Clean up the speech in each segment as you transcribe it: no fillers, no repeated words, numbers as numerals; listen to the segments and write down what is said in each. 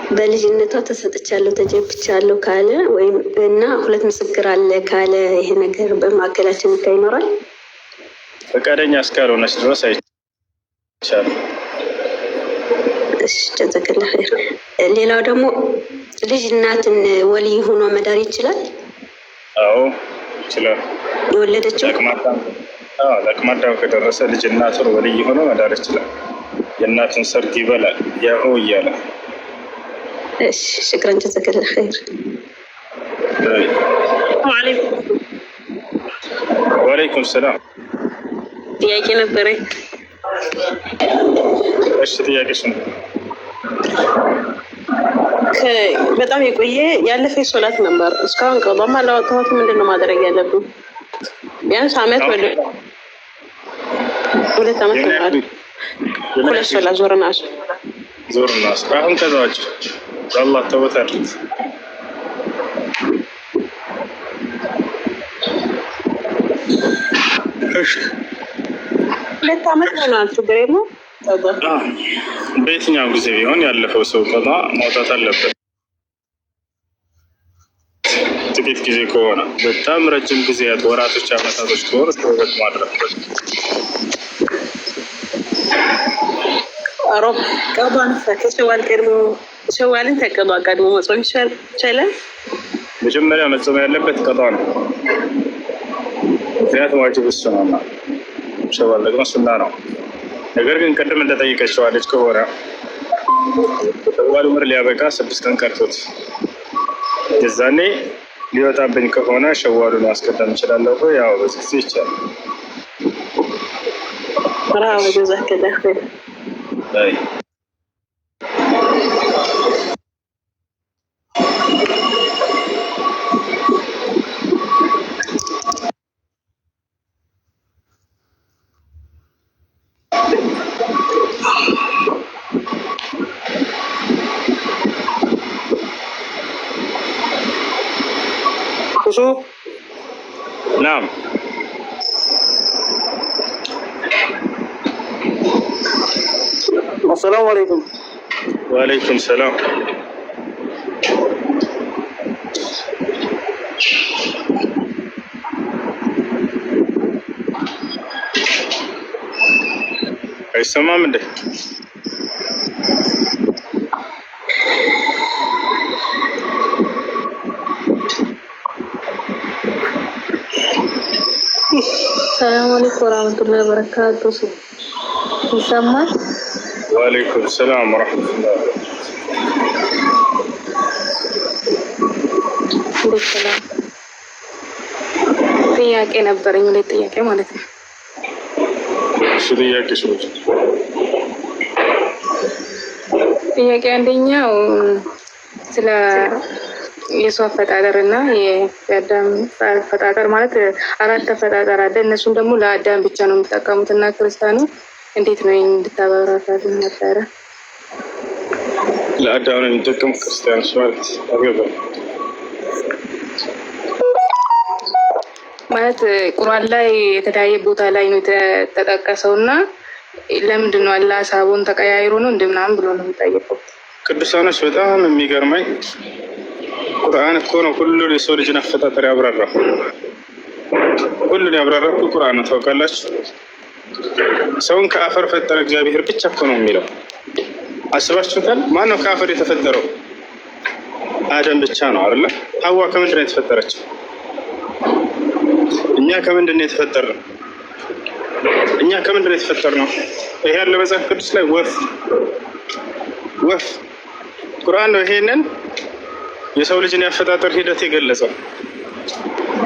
በልጅነቷ ተሰጥቻለሁ ተጀብቻለሁ ካለ ወይም እና ሁለት ምስክር አለ ካለ ይሄ ነገር በማዕከላችን ይኖራል። ፈቃደኛ እስካልሆነች ድረስ አይቻልም። እሺ جزاك الله خير። ሌላው ደግሞ ልጅ እናትን ወልይ ሆኖ መዳር ይችላል? አዎ ይችላል። የወለደችው ለአቅመ አዳም ከደረሰ ልጅ እናቱን ወልይ ሆኖ መዳር ይችላል። የእናቱን ሰርግ ይበላል ያሆ እያለ። እሺ شكرا جزاك الله خير። وعليكم السلام። ጥያቄ ነበረኝ። እሺ ጥያቄሽ ነው? በጣም የቆየ ያለፈ ሶላት ነበር። እስካሁን ቀዷም አላወጣሁትም። ምንድን ነው ማድረግ ያለብኝ? ቢያንስ አመት ወደ 2 አመት ሆኗል። ሁለት ሶላት ዞርና አስር። ዞርና አስር። አሁን ከዛዎች በአላህ ተውበት አድርግ። 2 አመት ሆኗል። ችግር የለውም። በየትኛው ጊዜ ቢሆን ያለፈው ሰው ቀዷ ማውጣት አለበት። ጥቂት ጊዜ ከሆነ፣ በጣም ረጅም ጊዜያት ወራቶች፣ አመታቶች ከሆኑ ተውበት ማድረግ። ሮብ ቀዷን ከሸዋል ቀድሞ ሸዋልን ተቀዷ ቀድሞ መጾም ይቻላል። መጀመሪያ መጾም ያለበት ቀዷ ነው። ምክንያቱም ዋጅብ እሱ ነውና፣ ሸዋል ደግሞ ሱና ነው። ነገር ግን ቅድም እንደጠየቀችዋ ልጅ ከሆነ ሸዋል ወር ሊያበቃ 6 ቀን ቀርቶት የዛኔ ሊወጣብኝ ከሆነ ሸዋሉን ማስቀደም እችላለሁ ወይ? ያው በዚህ ጊዜ ይቻላል። مرحبا جزاك الله خير። አይ ብዙ نعم። السلام عليكم። وعليكم السلام። አይሰማም እንዴ? السلام عليكم ورحمة الله وبركاته። ይሰማል? وعليكم السلام ورحمة الله። እንዴት ሰላም። ጥያቄ ነበረኝ፣ ሁለት ጥያቄ ማለት ነው። እሱ ጥያቄ ሰዎች ጥያቄ አንደኛው ስለ የሰው አፈጣጠር እና የአዳም አፈጣጠር፣ ማለት አራት አፈጣጠር አለ። እነሱም ደግሞ ለአዳም ብቻ ነው የሚጠቀሙት እና ክርስቲያኑ እንዴት ነው እንድታበራራልኝ ነበረ። ለአዳም ነው የሚጠቀሙ ክርስቲያኖች ማለት አልገባም። ማለት ቁርአን ላይ የተለያየ ቦታ ላይ ነው የተጠቀሰው እና ለምንድን ነው አላህ ሀሳቡን ተቀያይሮ ነው እንደምናምን ብሎ ነው የሚጠየቀው። ቅዱሳኖች በጣም የሚገርመኝ ቁርአን እኮ ነው ሁሉን የሰው ልጅን አፈጣጠር ያብራራው። ሁሉን ያብራራ እኮ ቁርአን ነው። ታውቃላችሁ፣ ሰውን ከአፈር ፈጠረ እግዚአብሔር ብቻ እኮ ነው የሚለው። አስባችሁታል? ማን ነው ከአፈር የተፈጠረው? አደም ብቻ ነው አይደለ? ሀዋ ከምንድን ነው የተፈጠረችው? እኛ ከምንድን ነው የተፈጠርነው? እኛ ከምንድን ነው የተፈጠርነው? ይሄ ያለ መጽሐፍ ቅዱስ ላይ ወፍ ወፍ ቁርአን ነው ይሄንን የሰው ልጅን ያፈጣጠር ሂደት የገለጸው።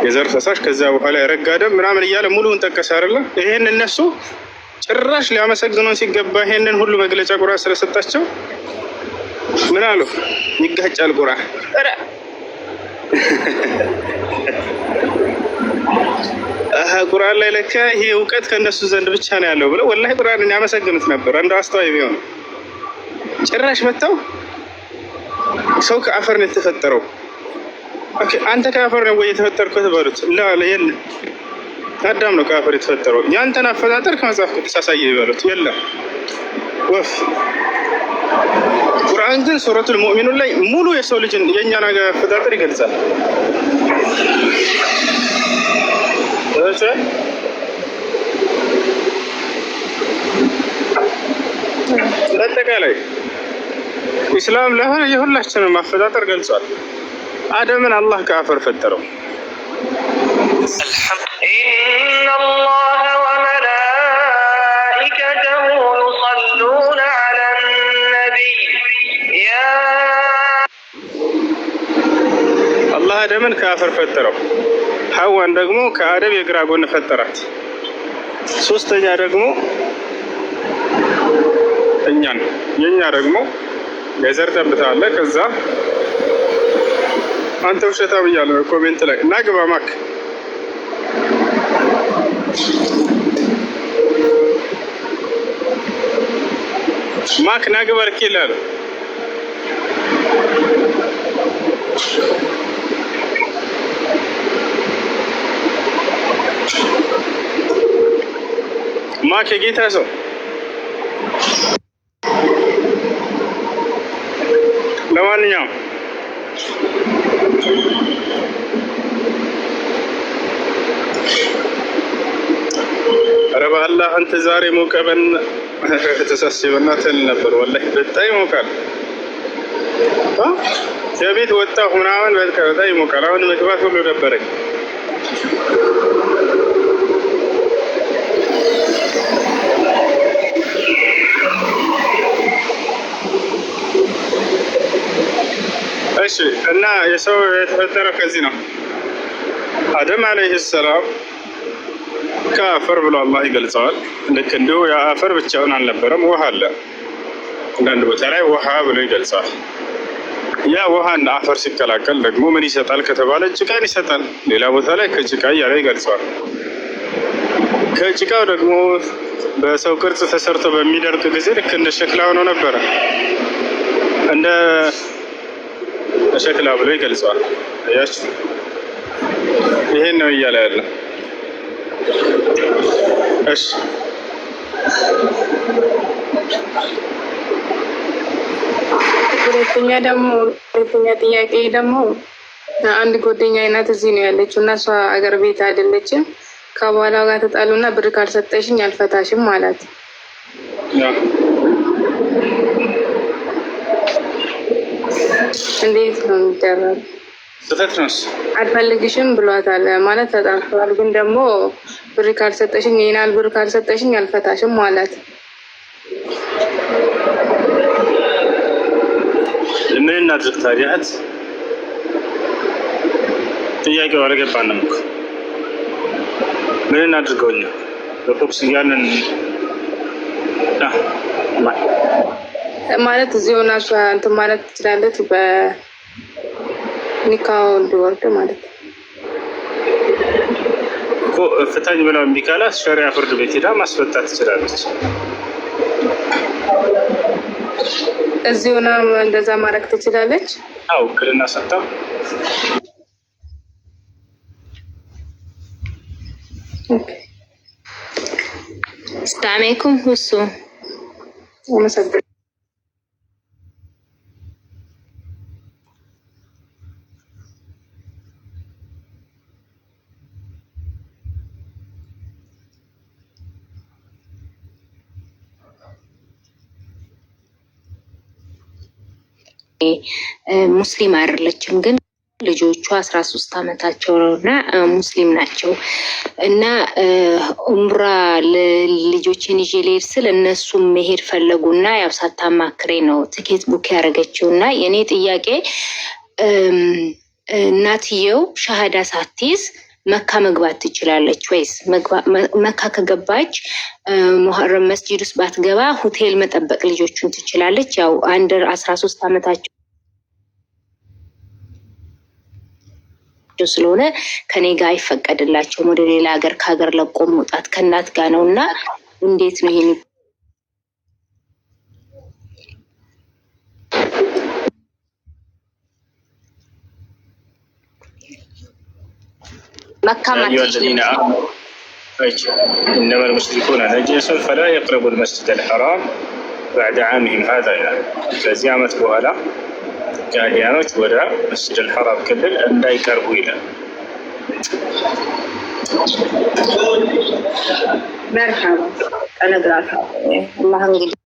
የዘር ፈሳሽ ከዚያ በኋላ የረጋ ደም ምናምን እያለ ሙሉውን ጠቀሰ አይደለ? ይሄን እነሱ ጭራሽ ሊያመሰግኑን ሲገባ ይሄንን ሁሉ መግለጫ ቁርአን ስለሰጣቸው ምን አሉ? ይጋጫል ቁርአን። ኧረ አሀ ቁርአን ላይ ለካ ይሄ እውቀት ከእነሱ ዘንድ ብቻ ነው ያለው ብለው ወላሂ ቁርአንን ያመሰግኑት ነበር። አንዱ አስተዋይ ቢሆን ጭራሽ መጥተው ሰው ከአፈር ነው የተፈጠረው። Okay፣ አንተ ከአፈር ነው ወይ የተፈጠርከው ተባሉት። لا የለም፣ አዳም ነው ከአፈር የተፈጠረው። ያንተን አፈጣጠር ከመጽሐፍ ቅዱስ አሳየ ይበሉት። የለም ወፍ ቁርአን ቁርአን ግን ሱረቱል ሙእሚኑን ላይ ሙሉ የሰው ልጅን የእኛን አፈጣጠር ይገልጻል። በአጠቃላይ ኢስላም የሁላችንም አፈጣጠር ገልጿል። አደምን አላህ ከአፈር ፈጠረው። إن الله وملائكته يصلون على النبي يا አላህ አደምን ከአፈር ፈጠረው። ሐዋን ደግሞ ከአደም የግራ ጎን ፈጠራት። ሶስተኛ ደግሞ እኛን፣ የእኛ ደግሞ የዘር ጠብታ አለ። ከዛ አንተ ውሸታም እያለ ነው comment ላይ እና ግባ ማክ ማክ ና ግባ ልክ ይላል። ማክ የጌታ ሰው። ለማንኛውም ኧረ በአላህ አንተ ዛሬ ሞቀበን ተሳስበና በእናትህ ነበር። ወላሂ በጣም ይሞቃል። ከቤት ወጣሁ ምናምን በቃ በጣም ይሞቃል። አሁን መግባት ሁሉ ነበረኝ። እሺ እና የሰው የተፈጠረው ከዚህ ነው። አደም ዓለይሂ ሰላም ከአፈር ብሎ አላህ ይገልጸዋል። ልክ እንዲሁ የአፈር ብቻውን አልነበረም፣ ውሃ አለ። አንዳንድ ቦታ ላይ ውሃ ብሎ ይገልጸዋል። ያ ውሃና አፈር ሲቀላቀል ደግሞ ምን ይሰጣል ከተባለ ጭቃን ይሰጣል። ሌላ ቦታ ላይ ከጭቃ እያለ ይገልጸዋል። ከጭቃው ደግሞ በሰው ቅርጽ ተሰርቶ በሚደርቅ ጊዜ ልክ እንደ ሸክላ ሆኖ ነበረ፣ እንደ ሸክላ ብሎ ይገልጸዋል። አያችሁ፣ ይሄን ነው እያለ ያለ። እሺ ሁለተኛ ጥያቄ ደግሞ አንድ ጓደኛ ናት እዚህ ነው ያለችው እና እሷ አገር ቤት አይደለችም። ከባሏ ጋር ተጣሉና ብር ካልሰጠሽኝ አልፈታሽም አላት። እንዴት ነው የሚደረግ? ስህተት ነው። አልፈልግሽም ብሏታል ማለት ተጣልተዋል። ግን ደግሞ ብር ካልሰጠሽኝ ይናል ብር ካልሰጠሽኝ አልፈታሽም አላት። ምን እናድርግ ታዲያ? እህት ጥያቄው አልገባንም እኮ ምን እናድርገው እኛ በፎክስ እያለን ማለት እዚህ ሆና እሷ እንትን ማለት ትችላለች፣ በኒካው እንዲወርድ ማለት ነው እኮ ፍታኝ ብለው እምቢ ካላት ሸሪያ ፍርድ ቤት ሄዳ ማስፈታት ትችላለች። እዚህ ሆና እንደዛ ማድረግ ትችላለች። አዎ ውክልና ሰጥታ ሰላም አለይኩም ሁሱ። አመሰግናለሁ። ሙስሊም አይደለችም፣ ግን ልጆቹ 13 ዓመታቸው ነው እና ሙስሊም ናቸው። እና ኡምራ ልጆችን ይዤ ልሄድ ስል እነሱም መሄድ ፈለጉና ያው ሳታማክሬ ነው ትኬት book ያደረገችው። እና የእኔ ጥያቄ እናትየው ሻሃዳ ሳትይዝ መካ መግባት ትችላለች ወይስ? መካ ከገባች ሙሐረም መስጂድ ውስጥ ባትገባ ሆቴል መጠበቅ ልጆቹን ትችላለች? ያው under 13 ዓመታቸው ስለሆነ ከኔ ጋር አይፈቀድላቸውም ወደ ሌላ ሀገር ከሀገር ለቆ መውጣት ከእናት ጋር ነው። እና እንዴት ነው ይሄ? መካ يا أيها الذين آمنوا إنما المشركون نجس فلا يقربوا المسجد الحرام بعد عامهم هذا ይላል። ከዚህ ዓመት በኋላ ከሃዲያኖች ወደ መስጅድ አልሐራም ክልል እንዳይቀርቡ ይላል። መርሐባ እነግራታለሁ። አላህ እንግዲህ